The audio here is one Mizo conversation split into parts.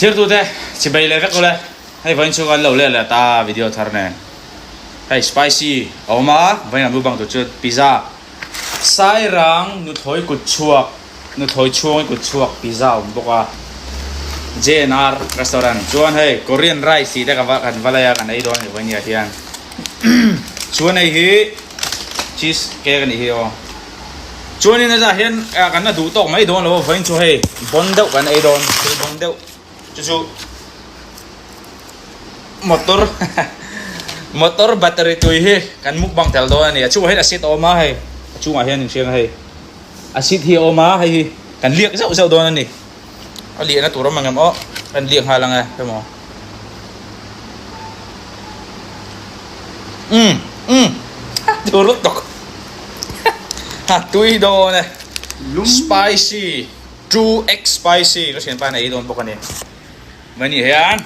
Thirtute chibei leh vek ule, hei vawiin chhung an lo let leh ta video thar nen. Hei spicy a awm a, vawiin an mukbang tur chu pizza Sairang nuthlawi kut chhuak, nuthlawi chhungi kut chhuak pizza a awm bawk a. JNR restaurant chuan hei Korean rice tih te kan va kan va lei a kan ei dawn a ni vawiin ah hian. Chuan hei hi cheese cake a nih hi aw. Chuanin a zah hian kan la duh tawk mai dawn lo a vawiin chu hei bawn deuh kan ei dawn thil bawn deuh chu chu motor motor battery tui hi kan mukbang tel dawn a ni a chungah hian a seat a awm a hei a chungah hian inhriang a hei a seat hi a awm a hei hi kan liak zauh zauh dawn a ni a liahna tur awm ang em aw kan liak nghal ang e emaw umm umm tur lutuk. Ha tui dawn e. Spicy 2x spicy ka thianpa hian a ei dawn bawk a ni. Mai ni hian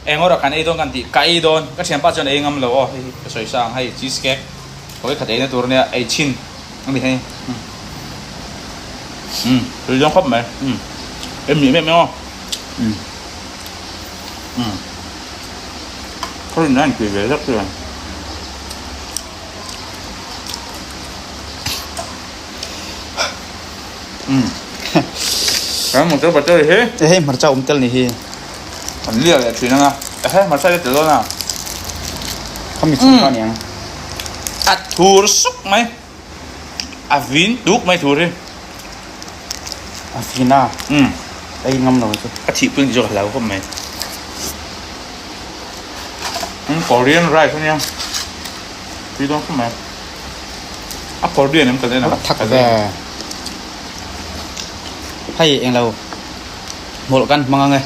eng rawh kan ei dawn kan tih ka ei dawn ka thianpa chuan ei ngam lo aw hei hi ka sawi sa ang hei cheese cake hawi khat eina tur ania ei chhin a ni hei umm tui dawn khawp mai umm em ni em em aw umm umm khawi in a intui ve zek chuan. Hei hmarcha awm tel ni hi. An liak leh thin anga. Ehe hmarcha hi tel dawn a. Khami chhung kha aniang. A thur suk mai. A vin tuk mai thur hi. A vin a. Umm. Ei ngam lo chu. A thih pui ni chu ka hlau khawp mai. Umm Korean rice ania. Tui dawn khawp mai. A Korean em ka en a. A thak ve. Hei englo hmawlh kan hmang ang e.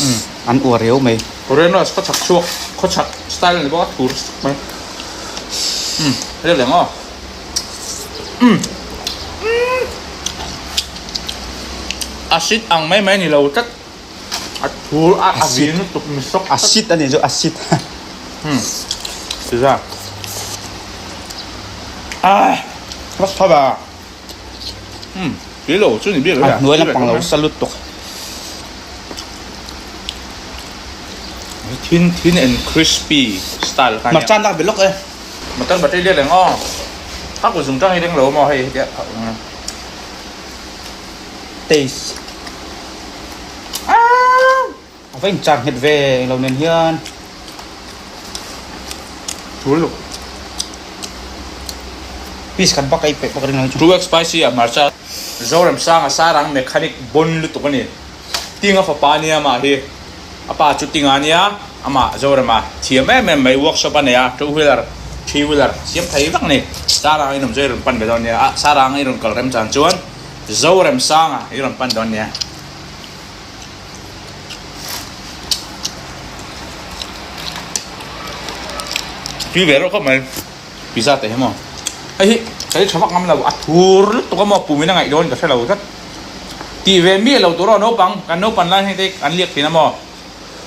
Umm. An uar riau mai. Korean rice khaw chhak chhuak khaw chhak style ani bawk a thur suk mai. Umm hei leh maw. Umm umm a sit ang mai mai ni lo tlat a thur a a vin lutuk mi sawk a sit a nih chu a sit umm pizza ah va tha ve umm tui lo chu ni bik lo a hnuai lampang lo sa lutuk thin thin and crispy style kha nia hmarcha an lak ve lawk e. Motor battery lian reng aw. A kut zung tang hi reng lo maw hei hetia phah ang a. Taste. A va in char nghet ve englo nen hian. Thul luk. Piece khat bak a i peih bawk ring lo chu. 2x spicy a hmarcha. Zoramsanga sarang mechanic bon lutuk a ni. Tinga fapa ania amah hi. A pa chu Tinga ania, amah Zorama thiam em em mai workshop a nei a, two wheeler, three wheeler siam thei vek a ni. Saranga i rawn chu i rawn pan ve dawn nia, a Saranga i rawn kal rem chan chuan Zoremsanga i rawn pan dawn nia. Tui ve reuh khawp mai, pizza te hi maw. Hei hi ka tha vak ngam lo, a thur lutuk a maw pumin a ngaih dawn ka hre lo tlat. Tih ve miah lo tur aw naupang, kan naupan lai heng te an liak thin a maw?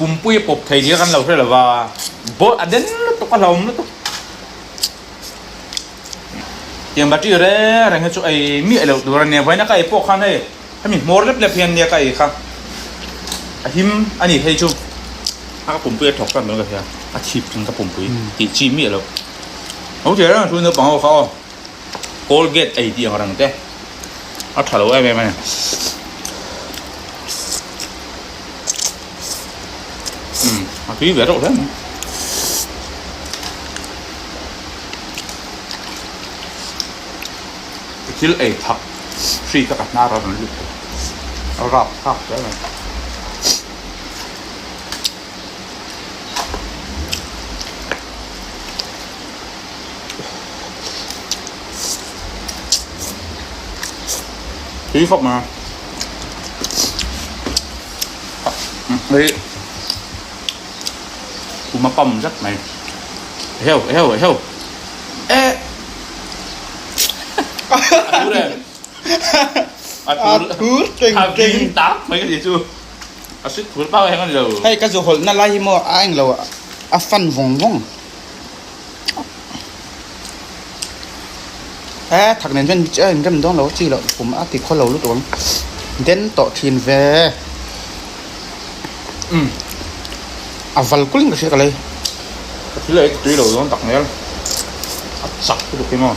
Pumpui a pawp thei nia kan lo hre lo va, bawlh a den lutuk a hlauhawm lutuk. Tiang battery reng reng hi chu ei miah loh tur a nia, vawiin a ka ei pawh khan hei hemi hmawr lep lep hian nia ka ei kha a him a ni hei chu a ka pumpui a thawk tan dawn ka hria, a thip thin ka pumpui tih chi miah loh. Ho thei reng a thu naupang ho kha aw. Colgate ei tih ang reng te a tha lo em em a ni. Umm a tui ve reuh hle mai. Thil ei thak hri kha ka hnar a rawn lut thei a rap thlak hle mai. Tui khawp mai hei kum a pam zet mai eheu eheu eheu e a thur em a thur a thur teng a vin tak mai ka ti chu a sit thur bak a heng a ni lo hei ka zu hawlh na lai hi maw a englo a fan vawng vawng. He thak nen chuan a inrem dawn lo chi loh kum a ti khaw lo lutuk ang den tawh thin ve. Umm. A val kulh in ka hria ka lei. Ka thil ei tui lo dawn tak hmel. A chak lutuk hi maw.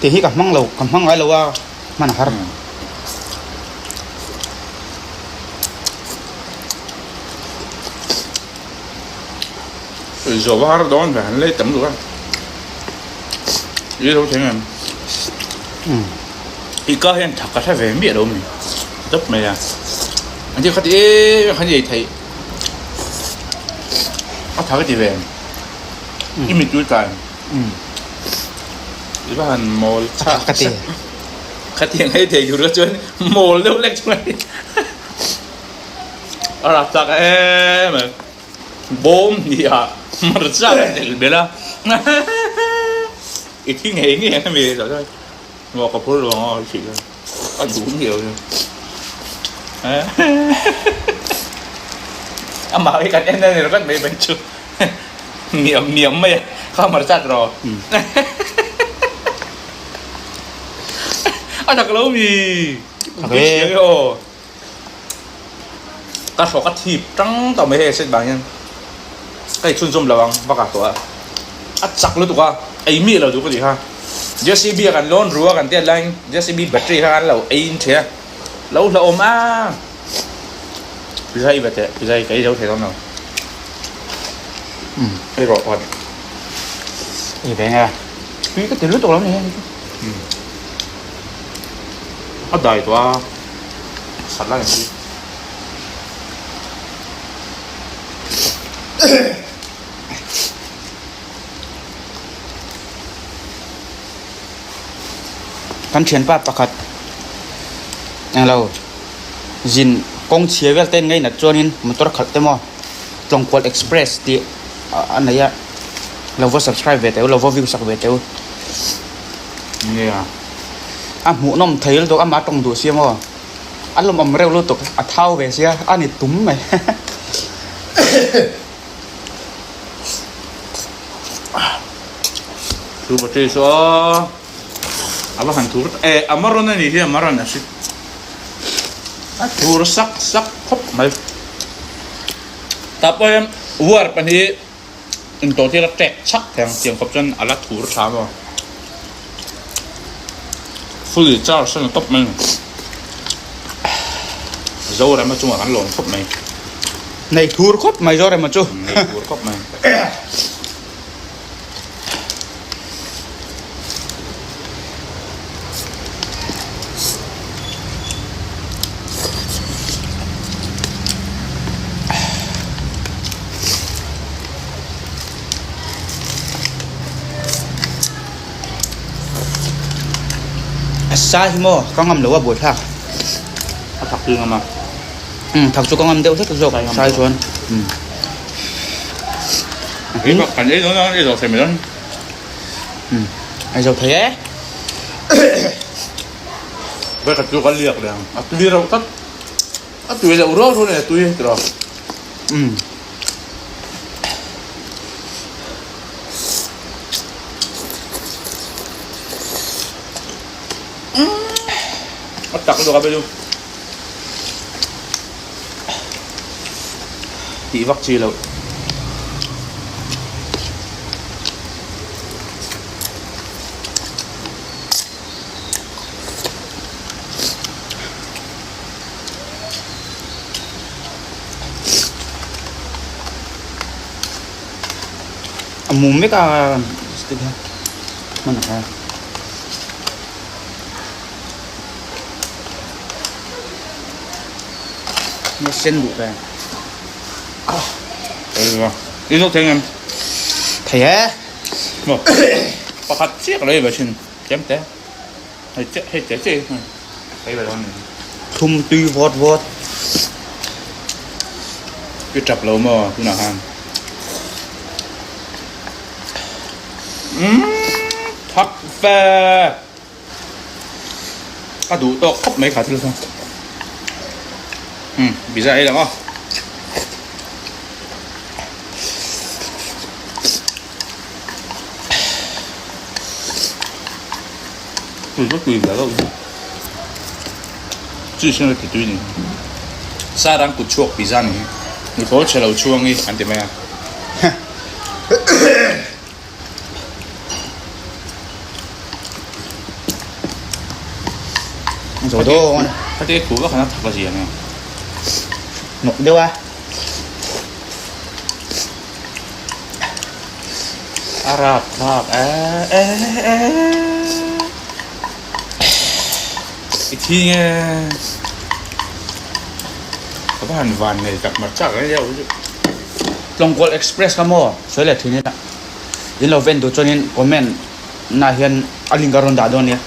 Tih hi ka hmang lo, ka hmang ngai lo a, hman a har. Zawh har dawn ve han lei tam luh a, i lo thleng em? I ka hian thak ka hre ve miah lo mi dawp mai a, an ti khati em em khan i ei theih a tha ka ti ve em? I mittui tlai i va han mawl chhak ka ti khatiang ei thei tur kha chuan mawl deuh lek chu a ni. A rap tak em em. Bawm hnih ah hmarcha ka tel belh a. I thi ngei ngei ang hemi zawh chuan maw ka phur lo ang aw i thih chuan a duh miau chu. Amah hi kan en a ni ringawt mai mai chu miam miam mai a kha hmarcha tiraw. A tak lo mi. Thak e. Aw. Ka hrawk a thip tang tawh mai hei set vang hian ka inchhunzawm lo ang vak ah tawh a a chak lutuk a ei miah lo duh ka tih kha JCB ah kan lawn ru a kan tiat laiin JCB battery kha an lo ei in ṭheh a lo hlauhawm a pizza i va teh pizza hi ka ei zo thei dawn lo ei rawh pakhat Ei ve nge tui ka ti lutuk lo ni hei a dai tawh a. Sat lai ang hi. Kan thianpa pakhat englo zin kawng chhia vel te in ngainat chuanin motor khalh te maw Tlawngkual Express tih a nei a lo va subscribe ve teh u lo va view sak ve teh u. Nia. A hmuhnawm thei lutuk a mah tawng duh sia maw a lawmawm reuh lutuk a thau ve sia a ni tum mai. Chu battery chu aw a va han thur eh a maron a nih hi a maron a hri a thur sak sak khawp mai tah pawh hian war pahnih Intawhtir a tek chhak thei ang tiang khawp chuan a la thur tha maw. Fully charge a ni tawp mai. Zorema chungah kan lawm khawp mai. Nei thur khawp mai Zorema chu. Nei thur khawp mai. A sa hi maw ka ngam lo a buaithlak. A thak tui ngam a. Umm thak chu ka ngam deuh hlek zawk sai chuan. Umm. Ei bak kan ei dawn a ei zawh thei mai dawn. Umm ei zo thei e. Vekhat chu ka liak leh ang a tui reuh tlat. A tui loh rual rual in a tui tiraw. Umm. A tak lutuk a belu. Tih vak chi loh. A mum vek a stick hi hman a har. Nia sen duh ve. I zawk thei ngem? Thei e. Pakhat chiah ka lo ei ve thin. Tlem te. Hei chiah hei chiah chiah hi hei ve dawn ni. Thum tui vawt vawt. I tap lo maw tunah khan. Umm thak fe. Ka duh tawk khawp mai kha thil kha. Umm pizza ei lang aw. Tui chu tui ve deuh hi. Cheese hian a ti tui ni. Sarang kut chhuak pizza ni hi. Nuthlawi chhe lo chhuang hi an ti mai a. Zo dawn. Khati khu vak khan a thak a zia nge. Nawk deuh a. A rap thlak e e e. I thi nge. Ka va han van nei tak mar chak reng deuh chu. Tlawngkawl Express kha maw sawi leh thin ila in lo ven duh chuanin comment na hian a link a rawn dah dawn nia.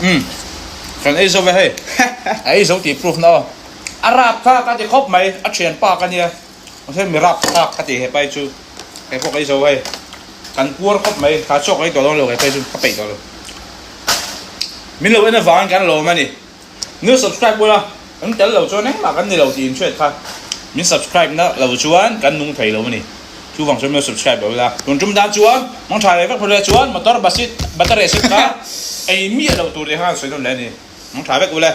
Umm kan ei zo ve hei a ei zo tih proof na aw a rap kha ka ti khawp mai a thian pa ka nia mahse mi rap thlak ka ti he pai chu kei pawh ka ei zo hei kan puar khawp mai kha chawk ka ei tawh dawn lo kei pai chu ka peih tawh lo min lo en avangin kan lawm a ni. New subscribe ula, kan tel lo chuan engmah kan ni lo tih inhriat kha. Min subscribe na lo chuan kan nung thei lo a ni. Chuvang chuan min lo subscribe lo ila. Tun tum dan chuan mang tha leh vek phawt ila chuan motor basit battery acid kha ei miah lo tur tih kha kan sawi nawn leh a ni. Mang tha vek ule.